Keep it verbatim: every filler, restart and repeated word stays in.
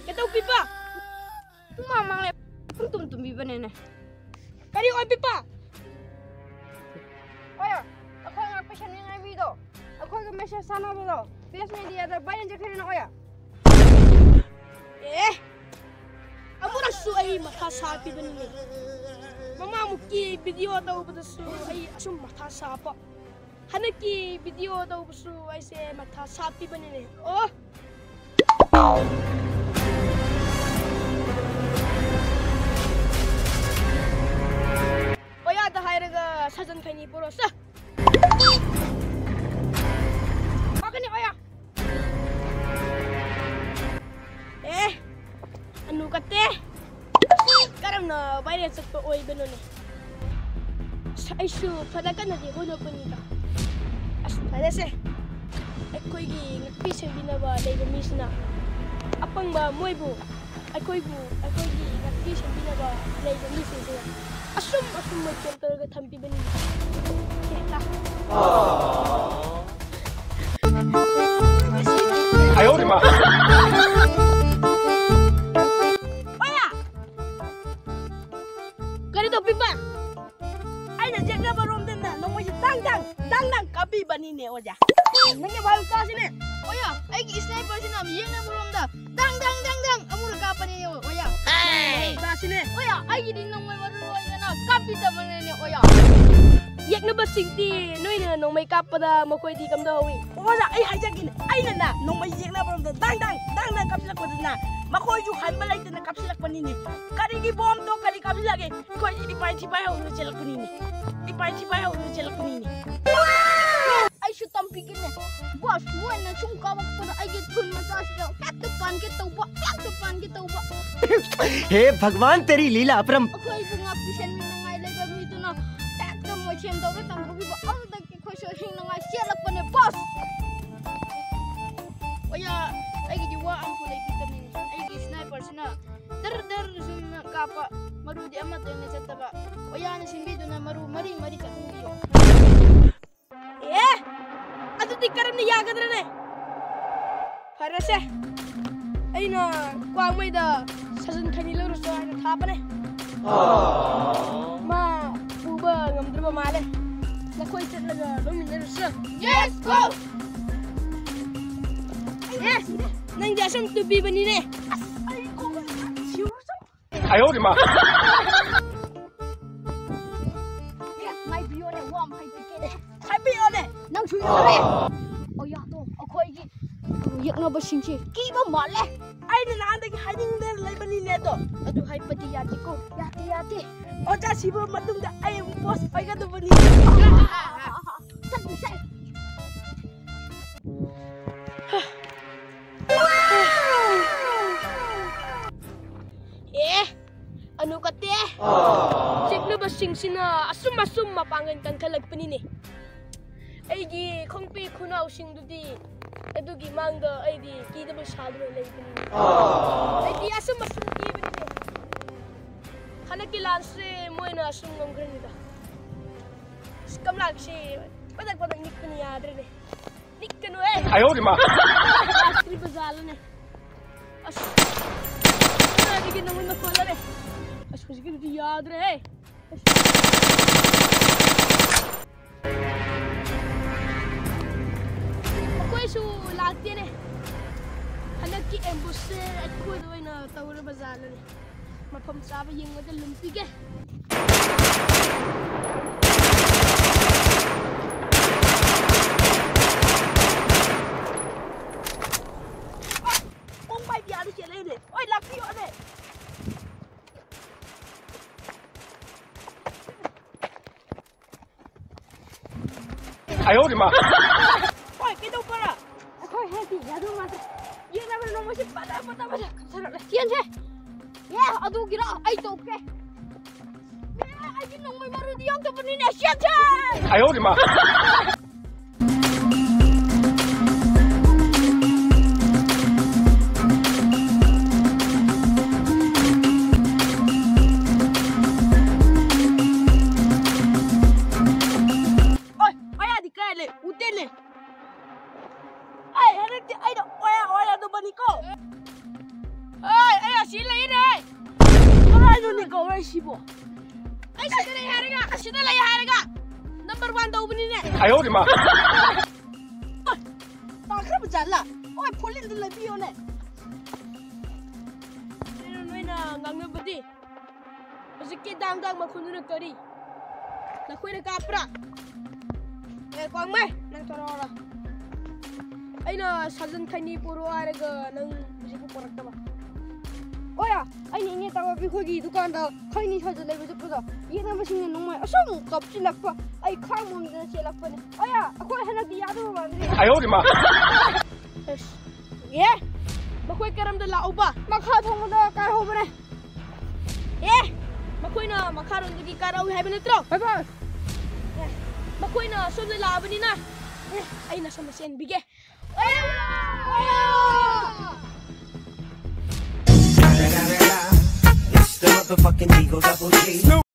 ꯀꯩꯗꯧꯕꯤꯕ? ꯄꯨꯡ ꯃꯉꯥ ꯃꯥꯡꯂꯦ꯫ ꯄꯨꯡ ꯇꯨꯝ ꯇꯨꯝꯕꯤꯕꯅꯦꯅꯦ꯫ ꯀꯔꯤ ꯑꯣꯏꯕꯤꯕ? ꯑꯣꯌꯥ, ꯑꯩꯈꯣꯏ ꯉꯥꯛ ꯄꯦꯁꯦꯟ ꯉꯥꯏꯕꯤꯗꯣ, ꯑꯩꯈꯣꯏꯒ ꯃꯦꯁꯦꯖ ꯁꯥꯟꯅꯕꯗꯣ, ꯐꯦꯁ ꯃꯦꯗꯤꯌꯥꯗ ꯚꯥꯏꯔꯦꯜ ꯆꯠꯈ꯭ꯔꯦꯅ ꯑꯣꯌꯥ꯫ ꯑꯦ, ꯑꯃꯨꯔꯛꯁꯨ ꯑꯩ ꯃꯊꯥ ꯁꯥꯈꯤꯕꯅꯤꯅꯦ꯫ ꯃꯃꯥꯡꯃꯨꯛꯀꯤ ꯚꯤꯗꯤꯑꯣ ꯇꯧꯕꯗꯁꯨ ꯑꯩ ꯑꯁꯨꯝ ꯃꯊꯥ ꯁꯥꯕ꯫ ꯍꯟꯗꯛꯀꯤ ꯚꯤꯗꯤꯑꯣ ꯇꯧꯕꯁꯨ ꯑꯩꯁꯦ ꯃꯊꯥ ꯁꯥꯞꯄꯤꯕꯅꯤꯅꯦ꯫ ꯑꯣ! ꯑꯣꯌꯥꯗ ꯍꯥꯏꯔꯒ ꯁꯥꯖꯟ ꯈꯩꯅꯤ ꯄꯨꯔꯛꯑꯣ ꯁꯦ꯫ ꯄꯥꯛꯀꯅꯤ ꯑꯣꯌꯥ꯫ ꯑꯦ, ꯑꯅꯨ ꯀꯠꯇꯦ꯫ ꯀꯔꯝꯅ ꯚꯥꯏꯔꯦꯜ ꯆꯠꯄ ꯑꯣꯏꯕꯅꯣꯅꯦ? ꯑꯁ, ꯑꯩꯁꯨ ꯐꯅ ꯀꯟꯅꯗꯤ ꯍꯣꯠꯅꯕꯅꯤꯗ꯫ ꯑꯁ, ꯐꯔꯦꯁꯦ꯫ ꯑꯩꯈꯣꯏꯒꯤ ꯉꯥꯛꯄꯤ ꯁꯦꯟꯕꯤꯅꯕ ꯂꯩꯕ ꯃꯤꯁꯤꯅ ꯑꯄꯪꯕ ꯃꯣꯏꯕꯨ, ꯑꯩꯈꯣꯏꯕꯨ, ꯑꯩꯈꯣꯏꯒꯤ ꯉꯥꯛꯄꯤ ꯁꯦꯟꯕꯤꯅꯕ ꯂꯩꯕ ꯃꯤꯁꯤꯡꯁꯤꯅ ꯑꯁꯨꯝ ꯑꯁꯨꯝ ꯃꯣꯏ ꯀꯦꯝ ꯇꯧꯔꯒ ꯊꯝꯕꯤꯕꯅꯤ꯫ ꯍꯦꯛꯇ꯫ 哎呦我的妈！ ꯑꯣꯌꯥ! ꯀꯔꯤ ꯇꯧꯕꯤꯕ? ꯑꯩꯅ ꯌꯦꯛꯅꯕ ꯔꯣꯝꯗꯅ ꯅꯣꯡꯃꯩꯁꯦ ꯗꯥꯡ ꯗꯥꯡ, ꯗꯥꯡ ꯗꯥꯡ ꯀꯥꯞꯄꯤꯕꯅꯤꯅꯦ, ꯑꯣꯖꯥ꯫ ꯅꯪꯒꯤ ꯚꯥꯏ ꯎꯇꯥꯁꯤꯅꯦ꯫ ꯑꯣꯌꯥ, ꯑꯩꯒꯤ ꯁ꯭ꯅꯥꯏꯄꯔꯁꯤꯅ ꯌꯦꯛꯅꯕ ꯔꯣꯝꯗ ꯗꯥꯡ ꯗꯥꯡ ꯗꯥꯡ ꯗꯥꯡ ꯑꯃꯨꯔꯛ ꯀꯥꯞꯄꯅꯦ, ꯑꯣꯌꯥ꯫ ꯎꯇꯥꯁꯤꯅꯦ꯫ ꯑꯣꯌꯥ, ꯑꯩꯒꯤꯗꯤ ꯅꯣꯡꯃꯩ ꯃꯔꯨ ꯑꯣꯏꯗꯅ ꯀꯥꯞꯄꯤꯗꯕꯅꯤꯅꯦ, ꯑꯣꯌꯥ꯫ ꯌꯦꯛꯅꯕꯁꯤꯡꯗꯤ ꯅꯣꯏꯅ ꯅꯣꯡꯃꯩ ꯀꯥꯞꯄꯗ ꯃꯈꯣꯏꯗꯤ ꯀꯝꯗꯧꯍꯧꯏ? ꯑꯣꯖꯥ, ꯑꯩ ꯍꯥꯏꯖꯒꯦꯅꯦ, ꯑꯩꯅꯅꯦ ꯅꯣꯡꯃꯩ ꯌꯦꯛꯅꯕ ꯔꯣꯝꯗ ꯗꯥꯡ ꯗꯥꯡ, ꯗꯥꯡ ꯗꯥꯡ ꯀꯥꯞꯁꯤꯜꯂꯛꯄꯗꯅ ꯃꯈꯣꯏꯁꯨ ꯍꯟꯕ ꯂꯩꯇꯅ ꯀꯥꯞꯁꯤꯜꯂꯛꯄꯅꯤꯅꯦ꯫ ꯀꯔꯤꯒꯤ ꯕꯣꯝꯗꯣ ꯀꯔꯤ ꯀꯥꯞꯁꯤꯜꯂꯛꯑꯒꯦ? ꯑꯩꯈꯣꯏ ꯏꯄꯥꯏ ꯊꯤꯄꯥꯏ ꯍꯧꯗꯨꯅ ꯆꯦꯜꯂꯛꯄꯅꯤꯅꯦ꯫ ꯏꯄꯥꯏ ꯊꯤꯄꯥꯏ ꯍꯧꯗꯨꯅ ꯆꯦꯜꯂꯛꯄꯅꯤꯅꯦ꯫ ꯑꯩꯁꯨ ꯇꯝꯕꯤꯒꯦꯅꯦ꯫ ꯕꯣꯁ, ꯃꯣꯏꯅ ꯁꯨꯝ ꯀꯥꯞꯄꯛꯄꯗ ꯑꯩꯒꯤ ꯊꯨꯟ ꯃꯆꯥꯁꯤꯗ ꯍꯦꯛꯇ ꯄꯥꯟꯒꯦ ꯇꯧꯕ, ꯍꯦꯛꯇ ꯄꯥꯟꯒꯦ ꯇꯧꯕ꯫ हे भगवान, तेरी लीला अपरंप- ꯑꯩꯈꯣꯏꯕꯨ ꯉꯥꯛꯄꯤ ꯁꯦꯟꯕꯤꯅꯉꯥꯏ ꯂꯩꯕ ꯃꯤꯗꯨꯅ ꯍꯦꯛꯇ ꯃꯣꯏ ꯁꯦꯝꯗꯧꯔ ꯇꯝꯊꯣꯛꯈꯤꯕ ꯑꯗꯨꯗꯒꯤ ꯑꯩꯈꯣꯏꯁꯨ ꯍꯤꯡꯅꯉꯥꯏ ꯆꯦꯜꯂꯛꯄꯅꯦ, ꯕꯣꯁ꯫ ꯑꯣꯌꯥ, ꯑꯩꯒꯤꯗꯤ ꯋꯥ ꯑꯃꯐꯥꯎ ꯂꯩꯕꯤꯗꯕꯅꯤꯅꯦ꯫ ꯑꯩꯒꯤ ꯁ꯭ꯅꯥꯏꯄꯔꯁꯤꯅ ꯗꯔ ꯗꯔ ꯁꯨꯝ ꯀꯥꯞꯄ, ꯃꯔꯨꯗꯤ ꯑꯃꯠꯇ ꯍꯦꯟꯅ ꯆꯠꯇꯕ꯫ ꯑꯣꯌꯥꯅ ꯁꯤꯟꯕꯤꯗꯨꯅ ꯃꯔꯨ ꯃꯔꯤ ꯃꯔꯤ ꯀꯛꯍꯟꯕꯤꯌꯨ꯫ ꯑꯦ, ꯑꯗꯨ ꯗꯤ ꯀꯔꯝꯅ ꯌꯥꯒꯗ꯭ꯔꯅꯦ? ꯐꯔꯦꯁꯦ, ꯑꯩꯅ ꯀ꯭ꯋꯥꯛꯃꯩꯗ ꯁꯖꯟ ꯈꯩꯅꯤ ꯂꯧꯔꯨꯁꯣ ꯍꯥꯏꯅ ꯊꯥꯕꯅꯦ꯫ ꯃꯥ ꯄꯨꯕ ꯉꯝꯗ꯭ꯔꯕ ꯃꯥꯜꯂꯦ꯫ ꯅꯈꯣꯏ ꯆꯠꯂꯒ ꯂꯧꯃꯤꯟꯅꯔꯨꯁꯣ꯫ Yes, go! ꯑꯦ, ꯅꯪꯗꯤ ꯑꯁꯨꯝ ꯇꯨꯕꯤꯕꯅꯤꯅꯦ꯫ ꯑꯁ, ꯑꯩ ꯀꯣꯛ ꯁꯤꯔꯨꯁꯣ꯫ ꯑꯌꯣ ꯃꯥ꯫ ꯑꯦ, ꯉꯥꯏꯕꯤꯌꯣꯅꯦ, ꯋꯥ ꯑꯃ ꯍꯥꯏꯕꯤꯒꯦꯅꯦ꯫ ꯍꯥꯏꯕꯤꯌꯣꯅꯦ꯫ ꯅꯪꯁꯨ ꯌꯥꯎꯔꯦ꯫ ꯑꯣ, ꯌꯥꯗꯣ, ꯑꯩꯈꯣꯏꯒꯤ ꯌꯦꯛꯅꯕꯁꯤꯡꯁꯦ ꯀꯤꯕ ꯃꯥꯜꯂꯦ꯫ ꯑꯩꯅ ꯅꯍꯥꯟꯗꯒꯤ ꯍꯥꯏꯅꯤꯡꯗꯅ ꯂꯩꯕꯅꯤꯅꯦ ꯑꯗꯣ꯫ ꯑꯗꯨ ꯍꯥꯏꯕꯗꯤ ꯌꯥꯗꯦꯀꯣ, ꯌꯥꯗꯦ, ꯌꯥꯗꯦ꯫ ꯑꯣꯖꯥ ꯁꯤꯕ ꯃꯇꯨꯡꯗ ꯑꯩ ꯑꯃꯨꯛ ꯕꯣꯁ ꯑꯣꯏꯒꯗꯕꯅꯤ꯫ ꯆꯠꯂꯨꯁꯦ꯫ ꯑꯦ, ꯑꯅꯨ ꯀꯠꯇꯦ꯫ ꯆꯤꯛꯅꯕꯁꯤꯡꯁꯤꯅ ꯑꯁꯨꯝ ꯑꯁꯨꯝ ꯃꯄꯥꯡꯒꯜ ꯀꯟꯈꯠꯂꯛꯄꯅꯤꯅꯦ꯫ ꯑꯩꯒꯤ ꯈꯣꯡꯄꯤ ꯈꯨꯅꯥꯎꯁꯤꯡꯗꯨꯗꯤ ꯑꯗꯨꯒꯤ ꯃꯥꯡꯗ ꯑꯩꯗꯤ ꯀꯤꯗꯕ ꯁꯥꯗꯨꯅ ꯂꯩꯕꯅꯤꯅꯦ꯫ ꯑꯩꯗꯤ ꯑꯁꯨꯝ ꯑꯁꯨꯝ ꯀꯤꯕꯅꯤꯅꯦ꯫ ꯍꯟꯗꯛꯀꯤ ꯂꯥꯟꯁꯦ ꯃꯣꯏꯅ ꯑꯁꯨꯝ ꯉꯝꯈ꯭ꯔꯅꯤꯗ꯫ ꯑꯁ, ꯀꯝꯂꯥꯛꯁꯦ ꯄꯗꯛ ꯄꯗꯛ ꯅꯤꯛꯄꯅ ꯌꯥꯗ꯭ꯔꯦꯅꯦ꯫ ꯅꯤꯛꯀꯅꯨꯍꯦ꯫ ꯑꯌꯣ ꯃꯥ꯫ ꯂꯥꯛꯇ꯭ꯔꯤꯕ ꯖꯥꯠꯂꯅꯦ꯫ ꯑꯁ꯫ ꯀꯗꯥꯏꯗꯒꯤ ꯅꯪꯉꯣꯟꯗ ꯄꯜꯂꯔꯦ꯫ ꯑꯁ, ꯍꯧꯖꯤꯛꯀꯤꯗꯨꯗꯤ ꯌꯥꯗ꯭ꯔꯦꯍꯦ꯫ ꯑꯁ꯫ ꯑꯩꯈꯣꯏꯁꯨ ꯂꯥꯛꯇꯦꯅꯦ꯫ ꯍꯟꯗꯛꯀꯤ ꯑꯦꯝꯕꯨꯁꯁꯦ ꯑꯩꯈꯣꯏꯗ ꯑꯣꯏꯅ ꯇꯧꯔꯕ ꯖꯥꯠꯂꯅꯦ꯫ ꯃꯐꯝ ꯆꯥꯕ ꯌꯦꯡꯂꯒ ꯂꯨꯝꯄꯤꯒꯦ꯫ ꯀꯣꯡ ꯄꯥꯏꯕꯤ ꯑꯥꯗ ꯆꯦꯜꯂꯛꯏꯅꯦ꯫ ꯑꯣꯏ, ꯂꯥꯛꯄꯤꯌꯣꯅꯦ꯫ ꯑꯌꯣ ꯃꯥ꯫ ꯍꯣꯏ, ꯀꯩꯗꯧꯕ꯭ꯔꯥ? ꯑꯩꯈꯣꯏ ꯍꯦꯛꯇꯤ ꯌꯥꯗꯧ ꯃꯥꯟꯗ꯭ꯔꯦ꯫ ꯌꯦꯡꯅꯕ ꯅꯣꯡꯃꯩꯁꯦ ꯄꯗ ꯄꯗ ꯄꯗ ꯀꯥꯞꯊꯔꯛꯂꯦ꯫ ꯆꯦꯟꯁꯦ꯫ ꯑꯦ, ꯑꯗꯨꯒꯤꯔꯣ ꯑꯩ ꯇꯧꯀꯦ꯫ ꯑꯦ, ꯑꯩꯒꯤ ꯅꯣꯡꯃꯩ ꯃꯔꯨꯗꯤ ꯌꯥꯎꯗꯕꯅꯤꯅꯦ, ꯆꯦꯟꯁꯦ꯫ ꯑꯌꯣ ꯃꯥ꯫ ꯑꯣꯏ, ꯑꯌꯥꯗꯤ ꯀꯥꯏ ꯂꯩ? ꯎꯗꯦꯅꯦ꯫ ꯀꯧꯔꯛꯏꯁꯤꯕꯣ? ꯑꯩ ꯁꯤꯗ ꯂꯩ ꯍꯥꯏꯔꯒ, ꯑꯁꯤꯗ ꯂꯩ ꯍꯥꯏꯔꯒ number one ꯇꯧꯕꯅꯤꯅꯦ꯫ ꯇꯥꯈ꯭ꯔꯕ ꯖꯥꯠꯂ? ꯍꯣꯏ, ꯐꯣꯂꯤꯟꯗ ꯂꯩꯕꯤꯌꯣꯅꯦ꯫ ꯀꯩꯅꯣ ꯅꯣꯏꯅ ꯉꯥꯡꯅꯕꯗꯤ? ꯍꯧꯖꯤꯛꯀꯤ ꯗꯥꯡ ꯗꯥꯡ ꯃꯈꯣꯟꯗꯨꯅ ꯀꯔꯤ? ꯅꯈꯣꯏꯅ ꯀꯥꯞꯄ꯭ꯔꯥ? ꯑꯦ, ꯀ꯭ꯋꯥꯡꯃꯩ, ꯅꯪ ꯊꯣꯔꯛꯑꯣꯔꯣ? ꯑꯩꯅ ꯁꯥꯖꯟ ꯈꯩꯅꯤ ꯄꯨꯔꯛꯑꯣ ꯍꯥꯏꯔꯒ ꯅꯪ ꯍꯧꯖꯤꯛꯐꯥꯎ ꯄꯨꯔꯛꯇꯕ꯫ ꯑꯣꯌꯥ, ꯑꯩꯅ ꯏꯅꯦ ꯇꯥꯕꯕꯤ ꯈꯣꯏꯒꯤ ꯗꯨꯀꯥꯟꯗ ꯈꯩꯅꯤ ꯁꯥꯖꯟ ꯂꯩꯕ ꯆꯠꯄꯗ ꯌꯦꯠꯅꯕꯁꯤꯡꯅ ꯅꯣꯡꯃꯩ ꯑꯁꯨꯝ ꯀꯥꯞꯁꯤꯜꯂꯛꯄ, ꯑꯩ ꯈꯥꯡꯕ ꯉꯝꯗꯅ ꯆꯦꯜꯂꯛꯄꯅꯦ꯫ ꯑꯣꯌꯥ, ꯑꯩꯈꯣꯏ ꯍꯟꯗꯛꯇꯤ ꯌꯥꯗꯕ ꯃꯥꯟꯗ꯭ꯔꯦ꯫ ꯑꯁ, ꯑꯦ, ꯃꯈꯣꯏ ꯀꯔꯝꯗ ꯂꯥꯛꯎꯕ? ꯃꯈꯥ ꯊꯣꯡꯕꯗ ꯀꯥꯏꯍꯧꯕꯅꯦ꯫ ꯑꯦ, ꯃꯈꯣꯏꯅ ꯃꯈꯥꯔꯣꯝꯗꯒꯤ ꯀꯥꯔꯛꯎ ꯍꯥꯏꯕ ꯅꯠꯇ꯭ꯔꯣ? ꯍꯣꯏ, ꯕꯣꯁ꯫ ꯑꯦ, ꯃꯈꯣꯏꯅ ꯁꯣꯝꯗ ꯂꯥꯛꯑꯕꯅꯤꯅ, ꯑꯦ, ꯑꯩꯅ ꯁꯣꯝꯗ ꯆꯦꯟꯕꯤꯒꯦ꯫ It's the motherfucking Eagle Double G.